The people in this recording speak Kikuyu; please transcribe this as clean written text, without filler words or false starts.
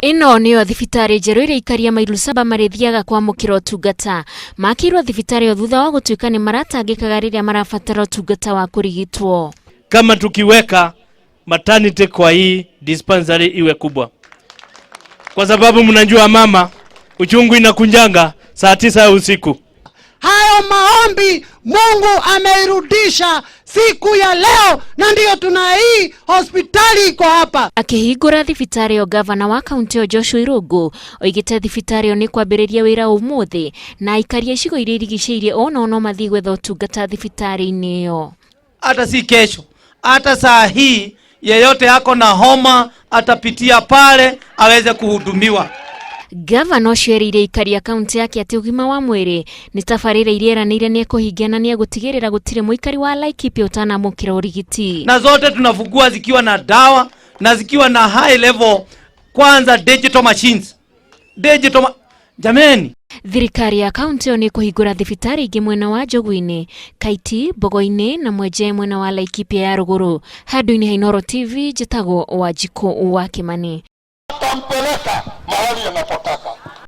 Ĩno nĩyo thibitarĩ njerũ ĩrĩa aikari a Mailu Saba marĩthiaga kwamũkĩra ũtungata. Makĩirwo thibitarĩ ĩyo thutha wa gũtuĩka nĩ maratangĩkaga rĩrĩa marabatara ũtungata wa kũrigitwo. Kama tukiweka maternity kwa hii dispensary iwe kubwa, kwa sababu mnajua mama uchungu inakunjanga saa 9 ya usiku. Hayo maombi Mungu ameirudisha siku ya leo, na ndiyo tuna hii hospitali iko hapa. Akĩhingũra thibitarĩ ĩyo, gavana wa kaunti ĩyo Joshua Irũngũ oigĩte thibitarĩ ĩyo nĩ kwambĩrĩria wĩra ũmũthĩ na aikari a icigo iria irigicĩirie onao no mathiĩ gwetha ũtungata thibitarĩ-inĩ ĩyo. Hata si kesho, hata saa hii, yeyote ako na homa atapitia pale aweze kuhudumiwa. Gavana ũcio erĩire aikari a kaunti yake atĩ ũgima wa mwĩrĩ nĩ tabarĩra iria eranĩire nĩ ekũhingia na nĩ egũtigĩrĩra gũtirĩ mũikari wa Laikipia ũtanamũkĩra ũrigiti. Na zote tunafungua zikiwa na dawa na zikiwa na high level, kwanza digital machines. Digital jameni. Thirikari ya kaunti ĩyo nĩ ĩkũhingũra thibitarĩ ingĩ mwena wa Njogu-inĩ, Kaiti, Mbogo-inĩ na Mwenje mwena wa Laikipia ya rũgũrũ. Handũ-inĩ ha Inooro TV, njĩtagwo Wanjikũ wa Kĩmani. Tampeleka mahali anapotaka.